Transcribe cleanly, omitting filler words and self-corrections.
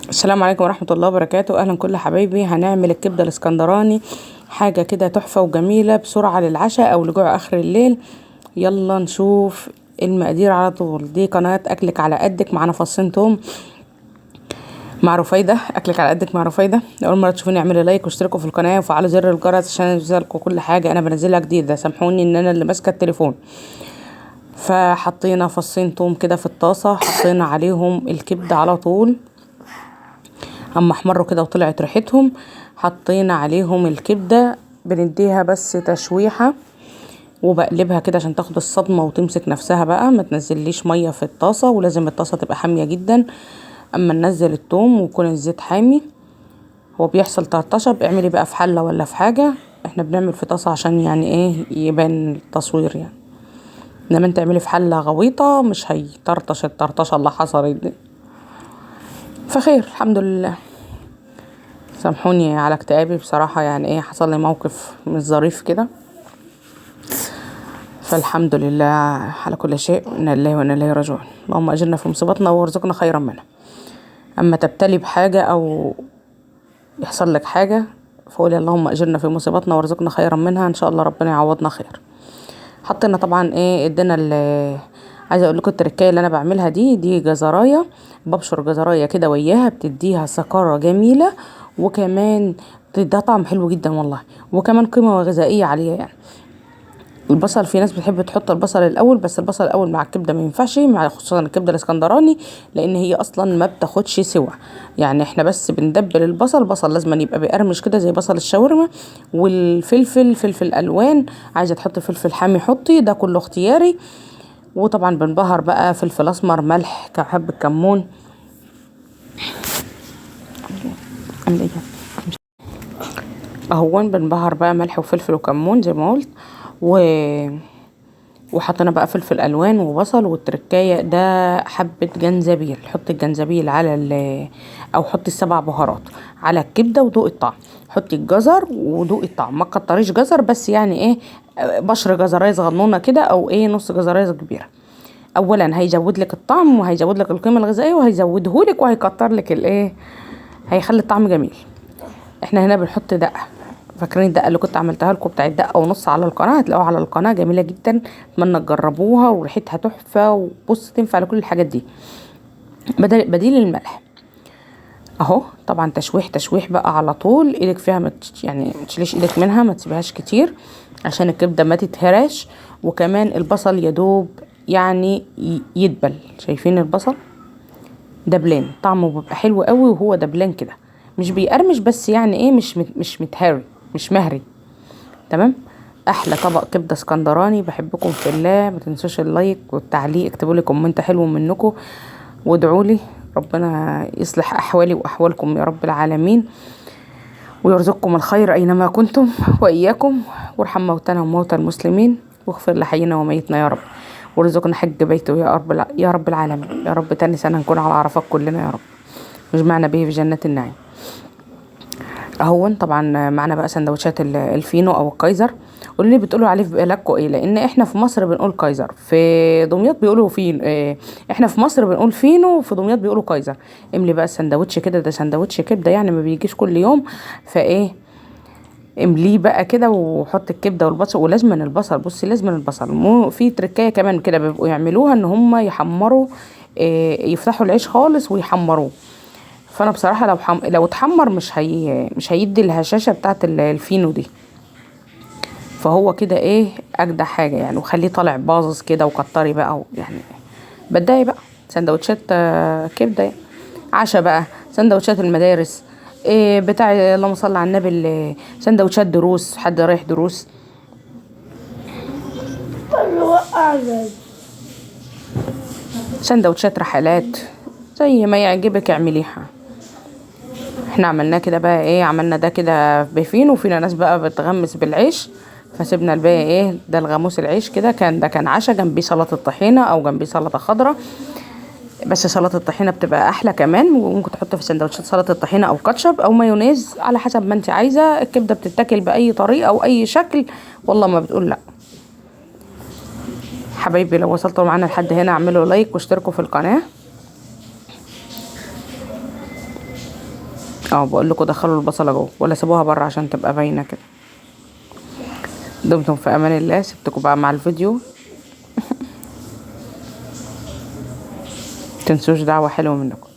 السلام عليكم ورحمة الله وبركاته. أهلا كل حبايبي. هنعمل الكبدة الاسكندراني، حاجة كده تحفة وجميلة بسرعة للعشاء أو لجوع آخر الليل. يلا نشوف المقادير على طول. دي قناة أكلك على قدك، معانا فصين توم مع رفايدة. أكلك على قدك مع رفايدة. أول مرة تشوفوني اعملوا لايك واشتركوا في القناة وفعلوا زر الجرس عشان يوصلكوا كل حاجة أنا بنزلها جديدة. سامحوني إن أنا اللي ماسكة التليفون. فحطينا فصين توم كده في الطاسة، حطينا عليهم الكبدة على طول، اما احمروا كده وطلعت ريحتهم حطينا عليهم الكبدة. بنديها بس تشويحة وبقلبها كده عشان تاخد الصدمة وتمسك نفسها بقى، ما تنزليش مية في الطاسة، ولازم الطاسة تبقى حامية جدا. اما ننزل التوم ويكون الزيت حامي، هو بيحصل طرطشة، اعملي بقى في حلة ولا في حاجة، احنا بنعمل في طاسة عشان يعني ايه يبان التصوير يعني، انما انت اعملي في حلة غويطة مش هيطرطش الطرطشة اللي حصلت دي. فخير الحمد لله. سامحوني على اكتئابي بصراحة، يعني ايه حصل لي موقف مش ظريف كده، فالحمد لله على كل شيء، إنا لله وإنا إليه راجعون. اللهم أجرنا في مصيبتنا وارزقنا خيرا منها. أما تبتلي بحاجة أو يحصل لك حاجة فقولي اللهم أجرنا في مصيبتنا وارزقنا خيرا منها، إن شاء الله ربنا يعوضنا خير. حطينا طبعا ايه ادينا عايزه اقول لكم التركايه اللي انا بعملها دي جزرايه، ببشر جزرايه كده وياها، بتديها سكره جميلة وكمان بتديها طعم حلو جدا والله، وكمان قيمة غذائية عالية يعني. البصل في ناس بتحب تحط البصل الاول، بس البصل الاول مع الكبده ما ينفعش، مع خصوصا الكبده الاسكندراني، لان هي اصلا ما بتاخدش سوا يعني. احنا بس بندبل البصل، بصل لازم يبقى بيقرمش كده زي بصل الشاورما، والفلفل فلفل الوان، عايزه تحطي فلفل حامي حطي، ده كله اختياري. وطبعا بنبهر بقى فلفل اسمر، ملح، حبه كمون اهون، بنبهر بقى ملح وفلفل وكمون زي ما قلت، وحطينا بقى فلفل الوان وبصل. والتركايه ده حبه جنزبيل، حطي الجنزبيل على او حطي السبع بهارات على الكبده وذوقي الطعم، حطي الجزر وذوقي الطعم، ما تكتريش جزر بس يعني ايه بشر جزرايه صغنونه كده او ايه نص جزرايه كبيرة. اولا هيزود لك الطعم وهيزود لك القيمة الغذائية وهيزوده لك وهيكتر لك الايه، هيخلي الطعم جميل. احنا هنا بنحط دقه، فاكرين الدقة اللي كنت عملتها لكم بتاعت دقه ونص على القناة؟ هتلاقوها على القناة، جميلة جدا، اتمنى تجربوها وريحتها تحفة. وبص تنفع لكل الحاجات دي بديل الملح اهو. طبعا تشويح تشويح بقى على طول، ايدك فيها يعني ما تشيليش ايدك منها، ما تسيبهاش كتير عشان الكبده ما تتهراش، وكمان البصل يدوب يعني يدبل. شايفين البصل دبلان، طعمه بيبقى حلو قوي وهو دبلان كده، مش بيقرمش بس يعني ايه مش متهري، مش مهري. تمام. احلى طبق كبده اسكندراني. بحبكم في الله، ما تنسوش ال like والتعليق، اكتبوا لي comment حلو منكم، وادعوا لي ربنا يصلح احوالي واحوالكم يا رب العالمين، ويرزقكم الخير اينما كنتم واياكم، وارحم موتانا وموتى المسلمين، واغفر لحينا وميتنا يا رب، وارزقنا حج بيته يا رب، يا رب العالمين يا رب. تاني سنة نكون على عرفات كلنا يا رب، واجمعنا به في جنات النعيم. اهون طبعا معانا بقى سندوتشات الفينو او الكايزر. قولوا لي بتقولوا عليه في بلادكم ايه، لان احنا في مصر بنقول كايزر، في دمياط بيقولوا فين إيه، احنا في مصر بنقول فينو، وفي دمياط بيقولوا كايزر. املي بقى السندوتش كده، ده سندوتش كبده يعني ما بيجيش كل يوم، فايه امليه بقى كده وحط الكبده والبصل، ولازم البصل، بصي لازم البصل. مو في تركايه كمان كده بيبقوا يعملوها ان هم يحمروا إيه، يفتحوا العيش خالص ويحمروه. فانا بصراحة لو اتحمر مش هيدي الهشاشه بتاعه الفينو دي، فهو كده ايه اجدع حاجة يعني. وخليه طالع باظظ كده وكتري بقى، يعني بدعي بقى سندوتشات كبده يعني. عشا بقى سندوتشات المدارس إيه بتاع، اللهم صل على النبي، سندوتشات دروس، حد رايح دروس، سندوتشات رحلات، زي ما يعجبك اعمليها. احنا عملناه كده بقى ايه، عملنا ده كده بفينو، وفينا ناس بقى بتغمس بالعيش، فسيبنا الباقي ايه ده الغموس العيش كده. كان ده كان عشا جنبيه سلطة طحينه او جنبيه سلطة خضراء، بس سلطة الطحينه بتبقى احلى كمان. وممكن تحط في سندوتشات سلطة طحينه او كاتشب او مايونيز على حسب ما انت عايزه. الكبده بتتاكل باي طريقه او اي شكل، والله ما بتقول لا. حبايبي لو وصلتوا معانا لحد هنا اعملوا like واشتركوا في القناة. بقول لكم دخلوا البصله جوه ولا سيبوها بره عشان تبقى باينة كده. دمتم في امان الله، سبتكم بقى مع الفيديو. تنسوش دعوه حلوة منكم.